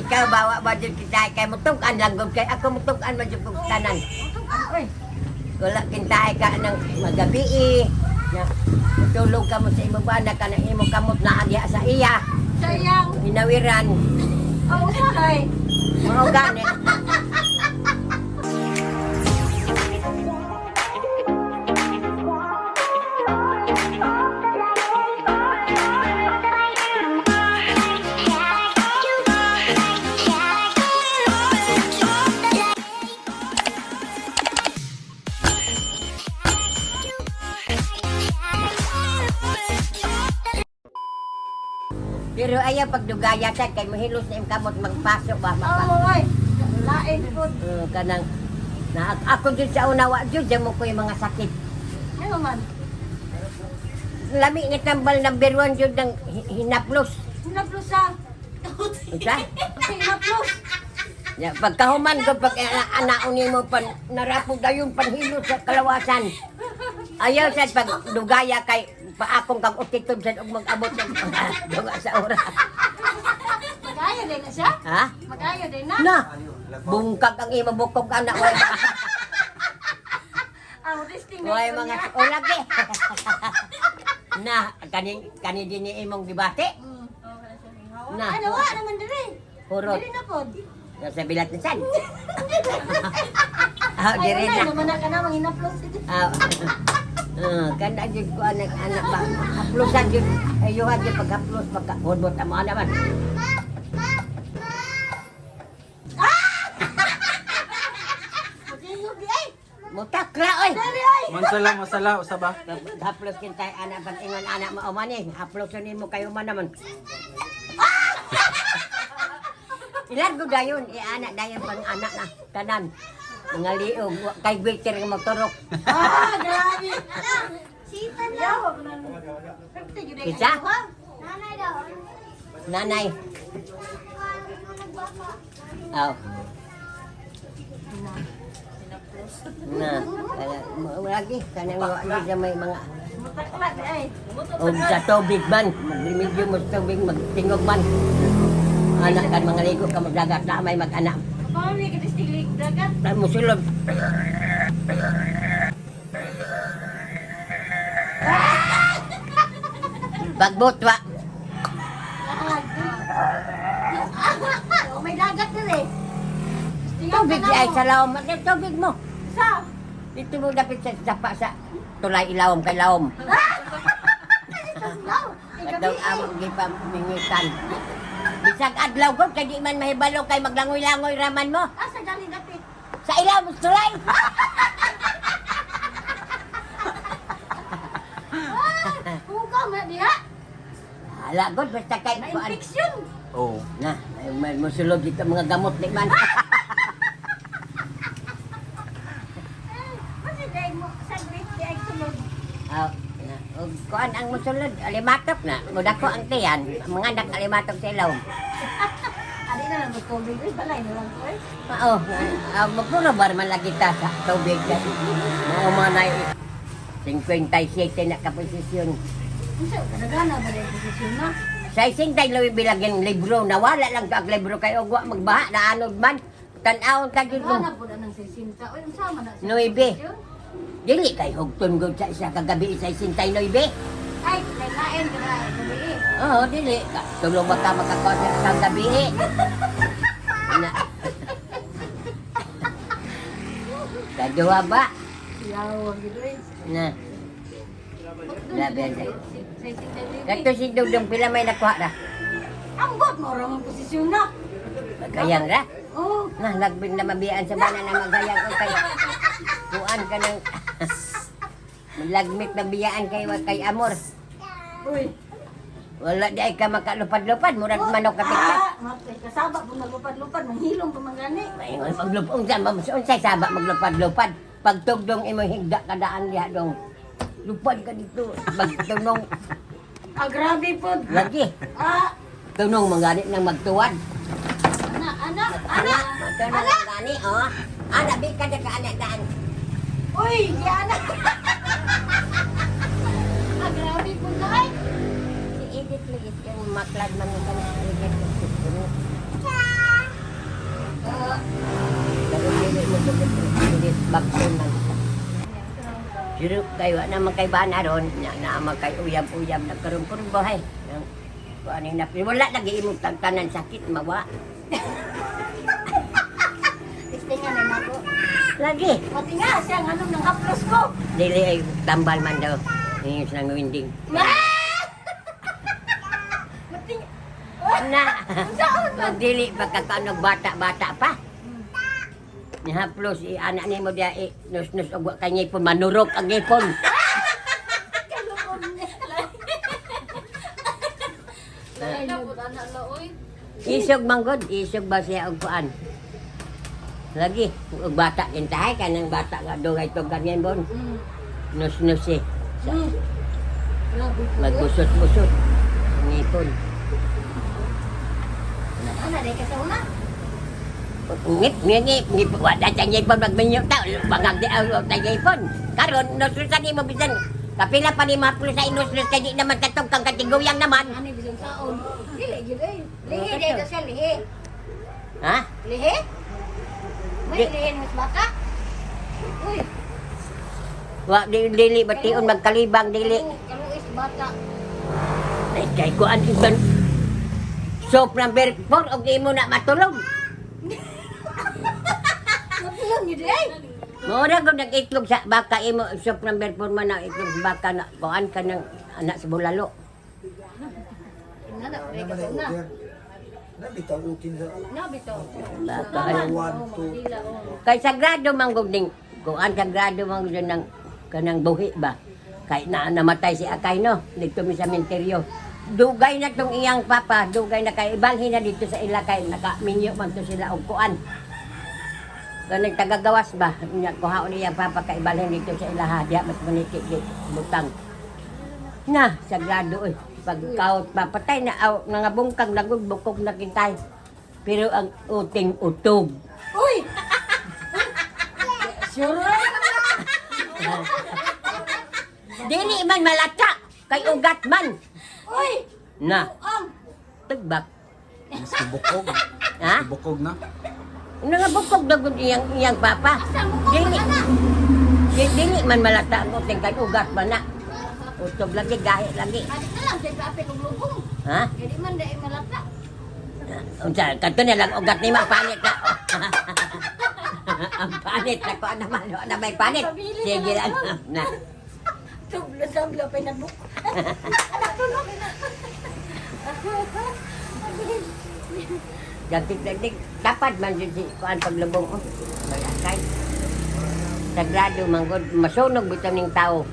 Ikaw bawa ba jud kita kay mutug-an lang gud kay ako mutug-an man jud kog tanan. Uy, Wala kintaay ka ng magabi. Na tulog ka mo sa imong bana ka ng imong kamot na diha sa iya. Sayang. Hinawiran. Oh, usahay. Mao gani. Pero ayaw pagdugaya sad kay mohilos na imong kamot magpaso ba mapa. Oh, ay. Lain po. Kanang na ako jud sa una wa jud mo ko yung mga sakit. Ano man? Lami nga tambal number 1 jud ng hinaplos. Hinaplos sa. Unsa? Hinaplos. Ya, pagkahuman ko pag anaon nimo pan narapog dayon panhilot sa kalawasan. Ayaw sad pag dugaya kay paakong kag utitod sad og mag-abot ng duga sa oras. Mag-ayo din na siya? Ha? Mag-ayo din na? Na. Bungkag ang imo bukog anak way. Ang resting Way mga o lagi. Na kani kani din ni imong gibati. Na. Ano wa naman dire? Hurot. Dire na pod. Nasa bilat ni sad. Ah, Ay, dire unay na. naman na ka na manginaplos ito. Ah, kana jud ko anak anak ba. Haplosan jud ayuhan jud paghaplos pagka hudbot amo ana man. Matingog di ay. Mutakra oy. Dali ay. Mansala, masala, usa ba? Haplos kintay anak pag ingon anak mo man eh. Haplosan nimo kayo man naman. Ilan ko dayon i anak dayon pang anak na tanan. Mga liog kay waiter nga magturok. Ah, grabe. Sita na. Kita? Nanay daw. Nanay. Aw. Na, kaya lagi kanang wa gyud may mga Mutakla di ay. og sa tubig man, magrimedyo mo sa tubig, magtingog man. Anak kan mga ligo ka magdagat na may mag-anak. Paano ni kadistig lig dagat? Ay, musulod. Pagbutwa. Oh, may dagat dire. Tubig ay sa lawom. Ano tubig mo? Sa. Dito mo dapit sa sapa sa tulay ilawom kay lawom. Ay, At daw among gipamingitan. Bisag adlaw ko kay di man mahibalo kay maglangoy-langoy raman mo. Asa galing dapit? Sa ilawom sa tulay. Hugaw na diha. Hala god basta kay Na kuan. infection. Oo. Na, may musulod dito mga gamot di man. Kasi dahil mo sa great di ay sulod. Ah, na, og kuan ang musulod alimatok na. Mudako ang tiyan, mga anak alimatok sa ilawom. Ali na lang magtubig. Uy, balay na lang ko eh. Oo, magpuro bar man lagi ta sa tubig. Mao man ay 57 na kaposisyon. Unsa kadagana ba dahil posisyon na? Sa ising tayo bilagin libro, nawala lang to ang libro kay ugwa magbaha na anod man. Tan-awon ta jud mo. Kadagana po na ng 60. Uy, unsa man na siya Nuebe. posisyon? Dili kay hugton gud sa isa kagabi sa 69. Ay, kay lain ka na gabi eh. Oo, dili. Tulong ba ka makakuha sa isang gabi eh. Na. Kaduha ba? Yaw, ang gid eh. Na. Grabe, Sa 69. Kato si Dugdong pila may nakuha ra. Ambot mo ra ang posisyon na. Magayang ra. Oh, Na, lagbing na mabiyaan sa bana na magayang ko kay kuan ka ng lagmit na biyaan kay wa kay amor. uy. Wala di ay ka makalupad-lupad, murag manok ka tiktak. Ah, matay kasaba po naglupad-lupad, manghilom pa man gani. Maingon maglupad unsa unsay saba maglupad-lupad. Pagtugdong imo higda kadaan diha dong. Lupad ka dito, magtunong Ah, grabe po. lagi. Ah, Tunong mangani nang magtuwad. ana, ana, ana. Tunong mangani, oh. Ana bi ka ka anak daan. Uy, di ana. Ah, grabe po na ay. Si Edith lagi yung maklad man ng kanang Edith. Pero kay wa naman kay bana ron, nya na man kay uyab-uyab nagkaroon puro buhay. Ang kuan na wala lagi imong tagtanan sakit mawa. Testingan na nako. Lagi. Pati nga siya nga nung haplos ko. Dili ay tambal man daw. Ingis ng winding. Ma! Mating Na. Unsaon man? Dili pagkakanog bata-bata pa. Ni haplos i anak nimo diya i nus-nus og wa kay ngipon manurok ang ngipon. Kalukon niya. Lain na po, anak la, oy. Isog manggod, isog ba siya og kuan? Lagi, og bata kintahay kanang bata nga dugay tong ganyan bon. Nus-nus eh. Sa, Grabe po. magbusot-busot. Ang ngipon. Ana day ka sa una. Ngip, ngip, ngip, ngip, wala sa ngipon magminyo ta, bangag di aw sa ngipon. Karon, nus-nusan nimo bisan. Kapila pa ni maplo sa inus-nus kay di naman katong kang katiguyang naman. Ani bisan saon. Dili gyud ay. Lihi day ka siya lihi. Ha? Lihi? May lihi mas bata? Uy, Wa di dili bation magkalibang dili. kaluis bata. Ay kay kuan iban. Soap number 4 og imo na matulog. Matulog gyud ay. Mura ko nag-itlog sa baka imo soap number 4 man na itlog sa baka na kuan ka ng anak sa bulalo. Ana Ano day ka man sa ay una. order? Nabitaw utin sa Na bitaw. Baka ay. one, two. Kay sagrado man gud ning kuan sagrado man gud ng kanang buhi ba. Kay na namatay si Akay no dito mi sa menteryo. Dugay na tong iyang papa, dugay na kay ibalhin na dito sa ila kay nakaminyo man to sila og kuan. Kanang tagagawas ba nya kuhaon iyang papa kay ibalhin dito sa ilaha diha mas maniki di butang. Na sagrado oy pagkaot papatay na aw nga bungkag nagud bukog na kintay. Pero ang uting utog. Uy! Sure? Dili man malata kay ugat man. Uy! Na, Ang tagbak. Mas bukog. Ha? Bukog na. Nga bukog na gud iyang iyang papa. asa mo ko Dili, ana? dili man malata ang uting kay ugat man na. Utog lagi gahi lagi. Adi na lang sa pape kog lubong. Ha? Kay di man dai malata. Unsa kadto na lang ugat ni panit na. Ang panit na ko naman, wa na may panit. Sige lang na. Tublo sablo pa nabuk. Anak tulog. Dagtik dagtik dapat man jud si kuan paglubong oh. May akay. Sagrado man gud masunog bitaw ning tao.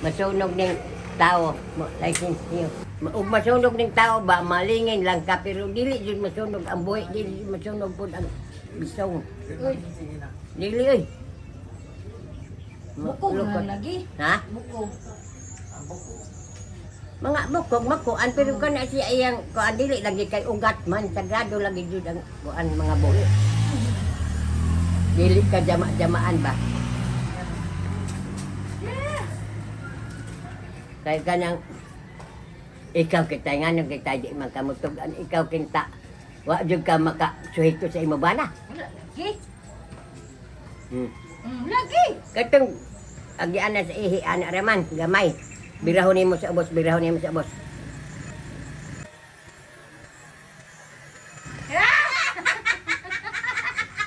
Masunog ning tao, license niyo. Ug masunog ning tao ba malingin lang ka pero dili jud masunog ang buhi, dili jud masunog pud ang bisong. Uy, Dili oy. bukog Lukot. na lagi. Ha? Bukog. Mga bukog makuan pero kana siya iyang kuan dili lagi kay ugat man sagrado lagi jud ang kuan mga buhi. Dili ka jama-jamaan ba? Kay kanang ikaw kita nga nung kita di man kamutog-an ikaw kinta wa jud ka maka suhito sa imo bana. Wala lagi. Hmm. Lagi. Katong agian na sa ihi ana raman gamay. Birahon nimo sa ubos, birahon nimo sa ubos.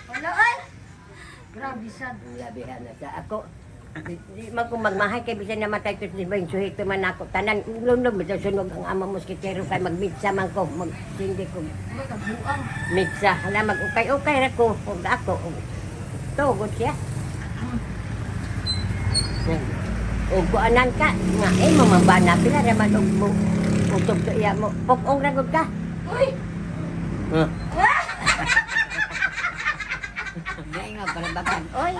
Wala ay. Grabe sad. Labihan na sa ako. Di man ko magmahay kay bisan namatay ko di ba yung suhito man ako tanan lunod bitaw sunog ang ama moskitero kay magmitsa man ko magsindi ko Wala ka buang. mitsa hala mag ukay-ukay ra ko ug ako ug tugod siya. Ug kuanan ka nga eh mo mambana pila ra man og mo utog to iya mo pok-ong ra gud ka. Uy! Huh. Ngay nga para bagan. Oy,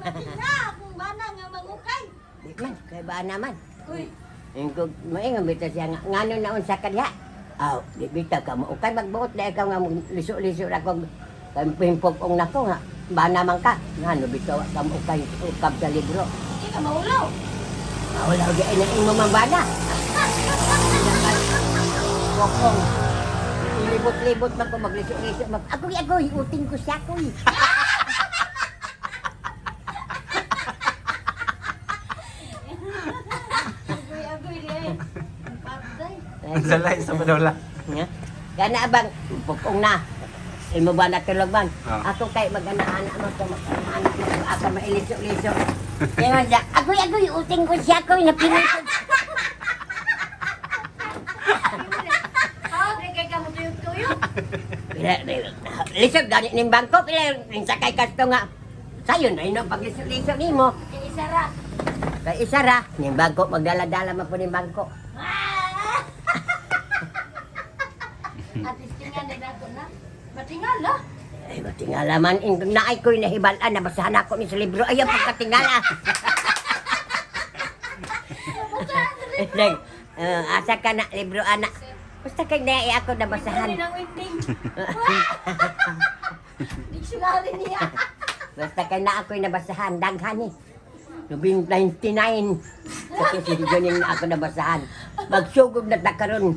Matinga akong bana nga mangukay. di man kay ba naman. Uy, Ingkog moingon bitaw siya nga ngano na unsa ka diha. Aw, di bitaw ka mo ukay magbuot na ikaw nga liso-liso ra kog pimpog-ong nako nga bana man ka. Ngano bitaw ka mo ukay ukab sa libro. di ka maulaw. Wala gyud ay imo man bana. Kokong. Libot-libot man ko magliso-liso mag. Ako ako uting ko siya ko. Unsa la isa pa daw la. Nga? Gana bang bukong na. Imo ba natulog bang? Ah. Ako kay mag-ana-ana mo to, mag-ana-ana mo to, ako mailiso-liso. Ingon siya, agoy agoy uting ko siya ko napinisod. Ah, di kay kamo tuyok-tuyok. Lisod gani ning bangko pila ning sakay kasto nga. Sayon na ino pagliso-liso nimo. Kay isa ra. Kay isa ra ning bangko magdala-dala man po ning bangko. Ah! At least tingal na ako na. Matingal ah. Ay, matingala man. Ing naay ko'y nahibalaan, nabasahan ako ni sa libro. Ayaw pagkatingala. Nag, asa ka na, libro, anak. Basta kay naay ako nabasahan. Ano ng winding? Dictionary niya. Basta kay na ako'y nabasahan. Daghan eh. Nubing 99. Kasi si Joning na ako nabasahan. Magsugod na ta karon.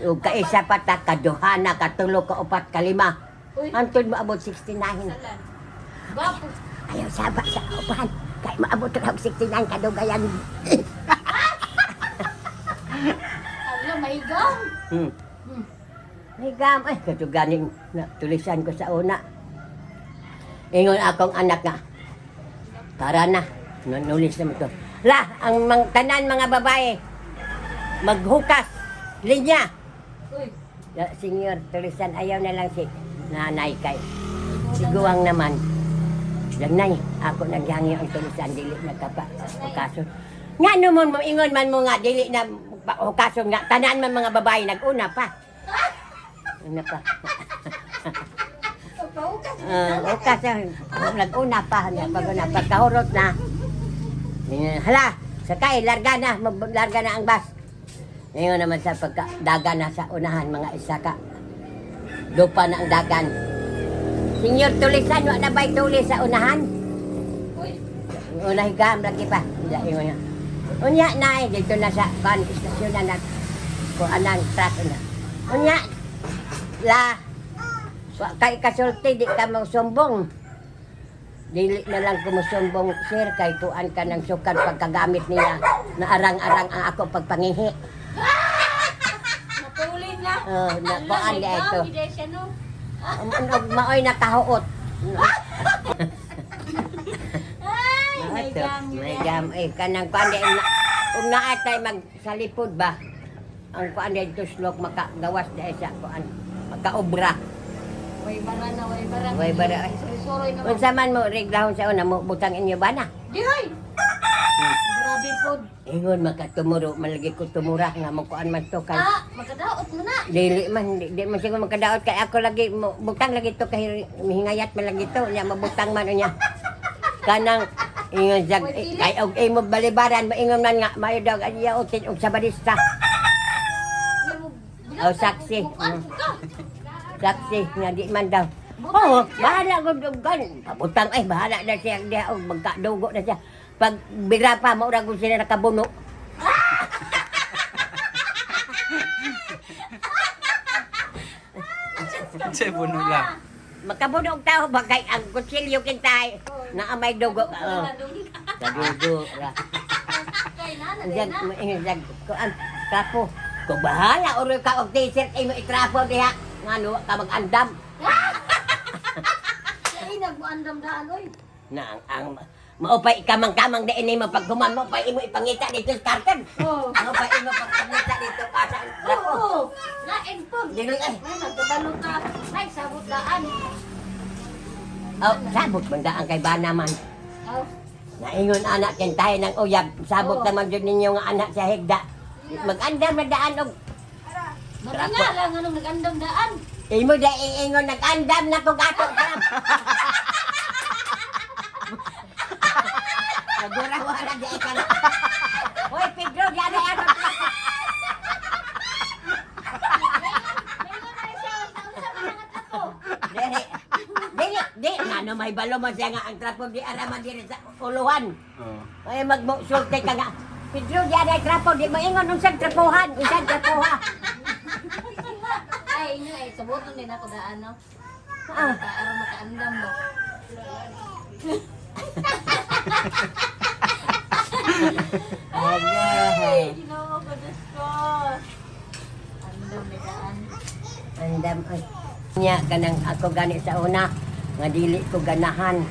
O kaisa pa ta, kaduha na, katulo, kaupat, kalima. Uy. Antod maabot 69. Salan. Gwapo. Ayaw saba sa upan. Kay maabot ra og 69 kadugayan. Ala, mahigang. May gam ay katuganing na tulisan ko sa una. Ingon akong anak nga. Tara na, nunulis naman to. La, ang mang, tanan mga babae maghukas linya. Uy, Ya, Senyor, tulisan ayaw na lang si nanay kay. Siguang naman. Lanay, ako nagyangyo ang tulisan dili na kapa hukason. Nga no mo ingon man mo nga dili na hukason nga tanan man mga babae naguna pa. Una pa. pagpahukas. Hukas naguna pa na pag una pagkahurot na. Eh, hala, sakay larga na, larga na ang bus. Ngayon naman sa pagka dagan na sa unahan mga isa ka. Lupa na ang dagan. Senyor Tulisan, wa na ba'y tuli sa unahan? Uy, Una higam lagi pa. Hindi ingon nga. Unya na eh, dito na sa kan istasyon na na kuanan truck na. Unya la wa kay kasulti di ka sumbong. Dili na lang kumusumbong sir kay kuan ka ng sukan pagkagamit niya na arang-arang ang ako pagpangihi. natulin na. Oh, na kuan di ito. Hindi siya no. Maoy nakahuot. Ay, may Ito, gang. May gam. Eh, kanang kuan di na ug naa tay mag sa lipod ba. Ang kuan di tuslok makagawas di sa kuan makaobra. Way bara na, way bara. Way bara, ay. Suroy na. Unsa man mo reglahon sa una mo butang inyo ba na? Di ay. Grabe po. Ingon makatumuro malagi ko tumura nga mo kuan man to kay Ah, magkadaot mo na. dili man di, di man siguro makadaot kay ako lagi mo, butang lagi to kay mihingayat man lagi to nya mabutang man unya. Kanang ingon jag kay og imo balibaran maingon man nga mayo daw ang iya utin og sabadista. Oh, saksi. Bukan ka. Saksi nga di man daw. Oo, bahala ko og gan. Pabutang ay bahala na siya diha og magkadugo na siya. Pag bira pa maura ko sila nakabuno. Unsay buno la. Makabuno og tao ba kay ang kutsilyo kintay na may dugo. Oh. Kadugo ra. Kay na, na, Ang jag na. maingon jag kuan trapo. Kung bahala uro ka og t-shirt imo itrapo diha ngano ka mag-andam. Ay, nagmuandam daan, oy. Na ang maupay kamang-kamang di ini mo paghuman mo pa imo ipangita dito sa karton. Oh. Maupay imo pagpangita dito ka sa trapo. Oo. Lain po. Dili ay. Ay, magkabalo ka. Ay, sabot daan. Oh, sabot man daan kay bana man. Oh. Naingon anak kintay ng uyab, sabot Oo. naman jud ninyo nga anak sa higda. Mag-andam na daan og Matinga lang anong nag-andam daan. imo da iingon nag-andam na kog ato trap. Nagura-wala di ka na. Hoy Pedro, di ana ato trap. Meron na siya. Sa mga trapo. Dili. Dili, di ngano may balo man siya nga ang trapo di ara man diri sa uluhan. Oh. Ay magsulti ka nga. Pedro, di ana trapo, di maingon unsang trapohan, unsang trapoha. Ay, inyo ay saboton din ako daan no. Ah. Aron makaandam ba. Ay, Ginoo ko Diyos ko. Andam ay. Nya kanang ako gani sa una nga dili ko ganahan.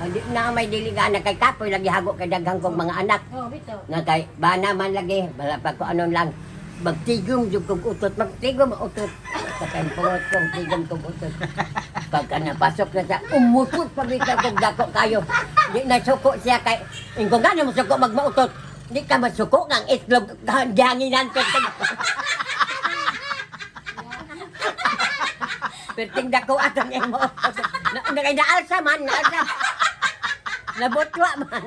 Ang di na may dili gana kay kapoy lagi hago kay daghang kong mga anak. Oh, bitaw. Nga kay bana man lagi bala pa ko anon lang magtigom jud kog utot, magtigom ang utot. Sa kay pungot kong tigom kog utot. Pagka napasok na siya, umutot pa bitaw kog dako kayo. Di na suko siya kay ingon gano mo suko magmautot. Di ka masuko ngang itlog hanginan ko. Perting dako atong imo. Na, na, naalsa man, naalsa. Nabotwa man.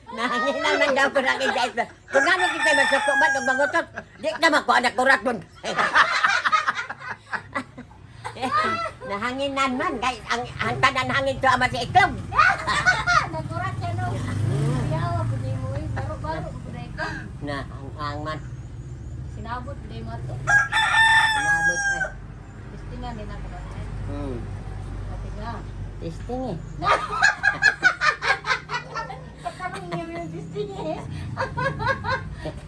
Nahanginan man daw ko na kay Jais. Kung ano kita masuko ba og mangutot, di na mako anak kurat mon. Nahanginan man kay ang tanan hangin to ama si itlog. Nagurat siya no. Yawa pud mo eh. Baro-baro pud ko. Na ang ang man. Sinabot pud mo ato. Inabot eh. Testingan din ako ba? Patinga. Testing eh. Katarong niya yung testing eh.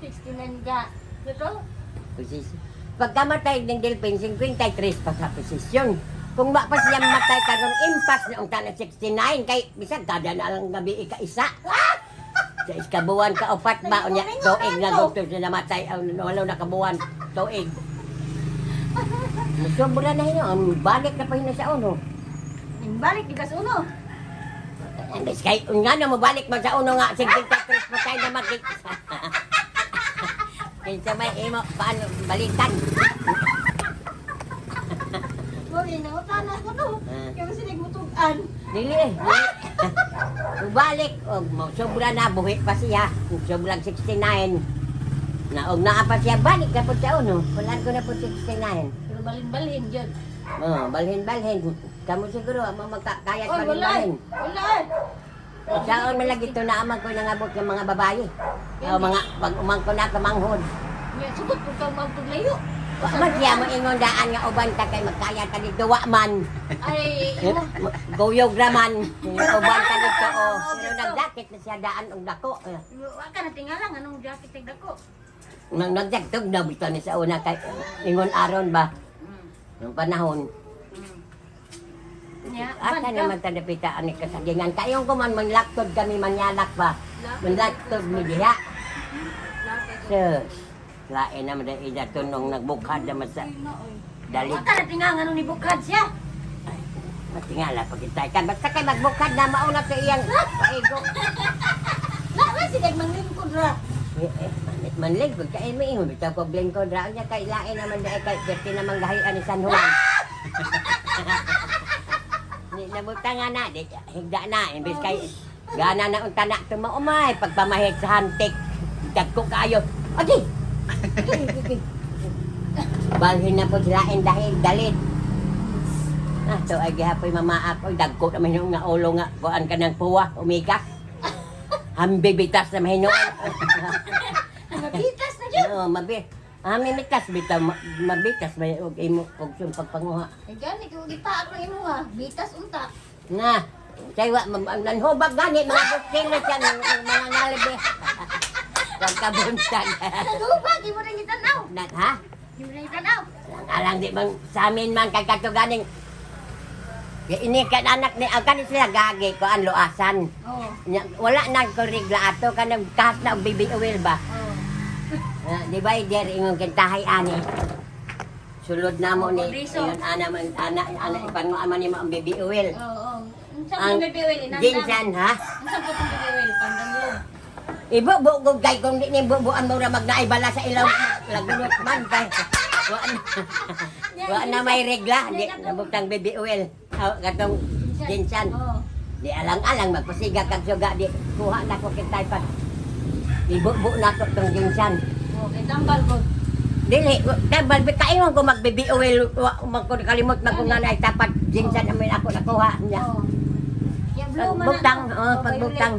69 ka. Dito? Posisyon. Pagkamatay ng Delphine, 53 pa sa posisyon. Kung wa pa siya matay karon impas na ang tanan 69 kay bisag kada na lang gabi ika-isa. Sa iskabuwan ka upat ba unya tuig na gusto siya namatay aw wala na kabuwan tuig. Sobra na hino, ang balik na pa hino sa uno. Balik di ka sa uno. Ang bis kay nga na mobalik man sa uno nga 53 patay na magkit. Kinsa may imo paano balikan? Mo inautan ako no. Ah. Kaya sila mutugan. Dili eh. Balik, og mo sobra na buhi pa siya. Sobrang 69. Na og naa pa siya balik na pud sa uno. Kulan ko na pud 69. Pero balhin-balhin jud. Oh, balhin-balhin. Kamo siguro amo magkakayat Oy, wala. balhin-balhin. Wala. Saon man lagi to na amang ko nangabot ng mga babae. O mga pag umangko na kamanghod. Nya sugot pud ka magpuglayo. Wa man siya mo ingon daan nga uban ta kay magkaya ta dito wa man. Ay, imo. Guyog ra man. Uban ta dito oh. Pero nagdakit na siya daan og dako. Eh. Wa ka na tingalang anong jacket tag dako. Nang nagdagtog na bitaw ni sa una kay ingon aron ba nung panahon. Nya, Asa naman ta napita ani kasagingan kayong ko man manlaktod kami manyalak ba. Manlaktod mi diha. Sus. Lain naman dahil ida tunong nagbukad naman sa dalig. Wa ka na tingalang anong nibukad siya. Matingala pagkintay ka. Basta kay magbukad na mauna sa iyang paigo. La, la sila manglingkod ra. Eh, eh, manlingkod kay mo ingon bitaw ko lingkod ra niya kay lain naman dahil kay perti namang gahian ni San Juan. Ni nabutang nga na, di, higda na, imbes kay gana na unta na tumaumay pagpamahid sa hantik. Dagko kaayo. Agi. Agi, agi. Balhin na po sila dahil dalit. Ah, to ay gihapoy mamaak oy dagko na mahinuon nga ulo nga kuan ka ng puwa umikas. Hambi bitas na mahinuon. Nabitas na jud. Oo, mabi. Ah, may mitas bitaw, mabitas may og imo og siyang pagpanguha. Ay gani ko gipaak ng imo ha. Bitas unta. Na, kay wa nanhubag gani mga busting na siya ng mga ngalibi. Pagkabuntag. Nagubag imo nang gitanaw. Na, ha? Imo nang gitanaw. Alang, alang di bang sa amin man kay katuganing. Kay ini kan anak ni ang kani sila gagi ko ang luasan. Oo. Nya, wala na ko regla ato kanang kahas na og baby oil ba. Oo. Ah, di ba der ingon kintahay ani. Sulod na mo ni Progreso. ingon ana man ana ana ipanguha man nimo ang baby oil. Oo. Unsa Ang ang baby oil inandam? Ginsan ha? Unsa po tong baby oil pandanglog? Ibubo ko kay kung di ni bubuan mo ra magnaibala sa ilaw lagulot man kay. Wa na, wa na may regla di nabutang baby oil. Aw katong ginsan. Oo. Di alang-alang magpasiga kag suga di kuha na ko kintay pa. Ibubo na ko tong ginsan. Oo, kay tambal ko. Dili, tambal bi kaingon ko mag baby oil wa man ko kalimot man ko nga naay tapat ginsan amin ako nakuha niya. Oo. Ya blue man na. Pagbutang, no? oh, Oo, pagbutang.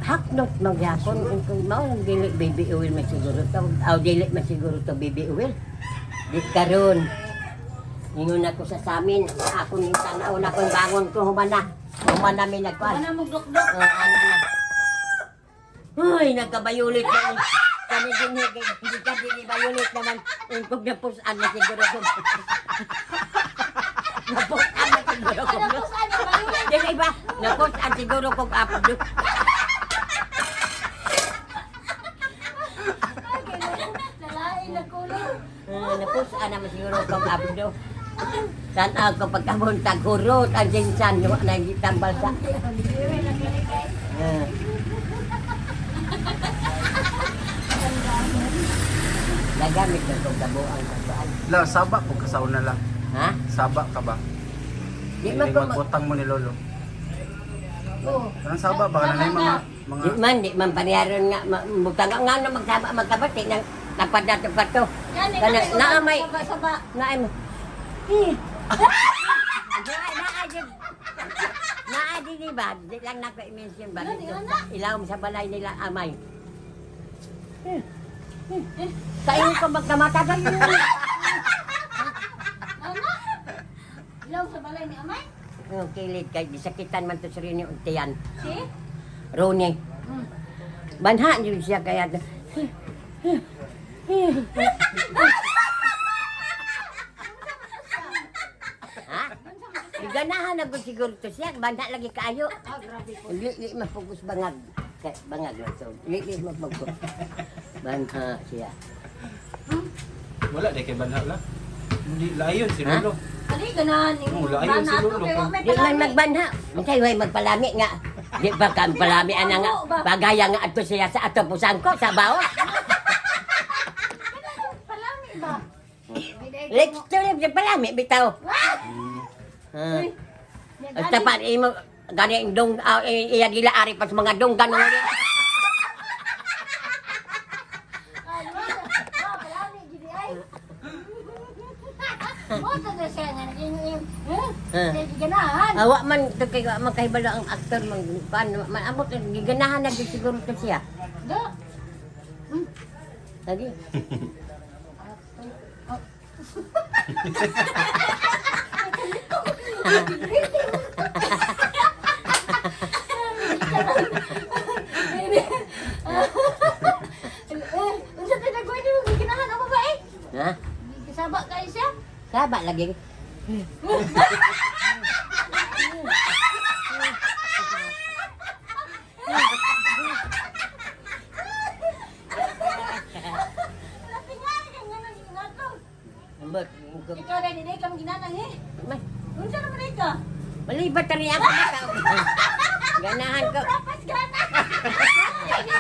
Haknot magyapon kung mao lang dili baby oil man siguro to. Aw dili man siguro to baby oil. Di karon. Ingon ako sa samin, ako ning tanaw na kung bangon ko humana. Humana mi violet. nagkuan. Wala mo dok-dok. Oh, ana na. Uy, nagkabayulit na. Kani dinhi kay hindi ka dili violet naman. Ungkog na pusan na siguro ko. Napusan na siguro ko. Ano po saan? Violet. Dili ba? Napusan siguro kong abdo. Ay, ganun. Lalain na kulong. Napusan naman siguro kong abdo. San ako pagkabuntag hurot ang sinsan wa na gitambal sa. Ah. Nagamit na kong gabuang kabuan. La, saba po ka sa una lang. Ha? Saba ka ba? Di man Hindi ko mag... magbutang mo ni Lolo. Oo. Parang saba ba? Kanang mga mga Di man paniyaron nga butang nga nga magsaba magkabati nang nagpadato pa to. Yan, eh, Kana kasi naa may saba-saba. naa mo. Eh. Naa naa naa di di ba? Di lang nako i-mention ba? Ano, di na? Ilawom sa balay nila amay. Kayo ko magkamata tayo. Ano? Ilaw sa balay ni Amay? Ang kilid kay gisakitan man to sa rin yung tiyan. Si? Rooney. Banha yun siya kaya. Ha? Ganahan na ko siguro to siya. Banha lagi kaayo. Ah, grabe po. Di, di mapokus bangag. Kay bangag na to. Di, di mapokus. Banha siya. Wala di kay banha la. Hindi layon si Ha? Lolo. Ali, ganahan. Oo, layo si Lolo. Di man magbanha. Unsay way magpalami nga. Di ba ka palami ana nga. Pagaya nga adto siya sa ato pusang ko sa bao. Palami ba? Let's to live palami bitaw. Ha. Basta pa imo gani dong iya gila ari pa sa mga dong ganun ulit. Palami, gidi ay. Mo to na siya nga naging Ah. ganahan. Awa man to kay wa man kahibalo ang aktor man kan man abot giganahan na gyud siguro to siya. Do. Lagi. Eh, unsa tay nagway nimo giganahan ako ba eh? Ha? Gisaba kayo siya? Saba lagi. Latingan ka nga nang ginato. Ambot. Ikaw rin hindi ka ginanang eh. May Unsa naman ikaw? malibat rin ako bitaw. Ganahan ko. Rapas gana.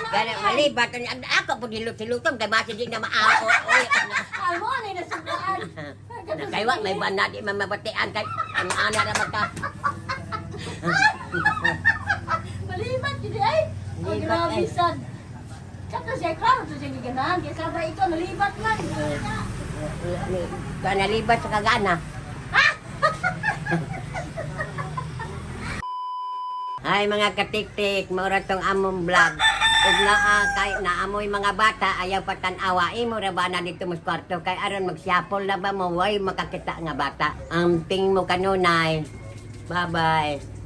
Gana malibat rin ako po dilot-silutom kay base di na maao. Oy. Amo na nasubaan. Kay wa may bana di man mabatian kay ang ana ra magka. Malibat gid ay. Ang Malibat, grabe ay. sad. Kato siya klaro to siya giganahan kay sabay ikaw nalibat man. Kana libat sa kagana. Ay mga katiktik, maura tong among vlog. Ug naa kay naamoy mga bata ayaw pa tan-awa imo ra ba na dito mas kwarto kay aron magsyapol na ba mo way makakita nga bata. Ang ting mo kanunay. Bye-bye.